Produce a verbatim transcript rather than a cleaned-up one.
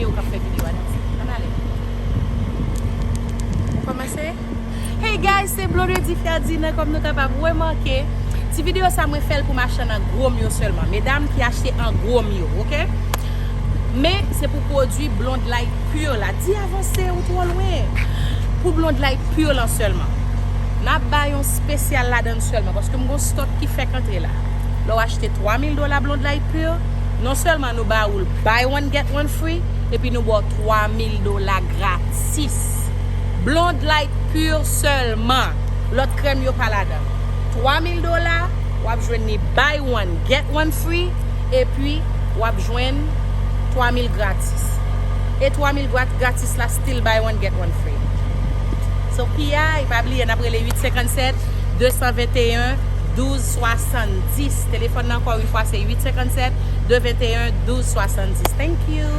Yo k ap fè videyo a danse. Ann ale. Ou kòmanse? Hey guys, se Blondedy Ferdinand, kòm nou kapab remake. Ti videyo sa mwen fè l pou machann an gwo m yo sèlman. Medam ki achte an gwo m yo, oke? Men se pou pwodui Blonde Light Pure la. Di avanse, ou twò lwen. Pou Blonde Light Pure lan sèlman. N ap ba yon spesyal ladan l sèlman, paske m gon stock ki fèk antre la. Lè w achte twa mil dola Blonde Light Pure, non sèlman nou ba ou l buy one get one free, epi nou ba w twa mil dola gratis. Blonde Light Pure sèlman. Lòt krèm yo pa ladan. Twa mil dola, w ap jwenn ni buy one get one free, epi w ap jwenn twa mil gratis. E twa mil gra- gratis la still buy one get one free. So P I, pa bliye, n ap rele uit senkannsèt, de san venteyen, douz swasanndis. Telefòn nan ankò yon fwa se uit senkannsèt, de venteyen, douz swasanndis. Thank you.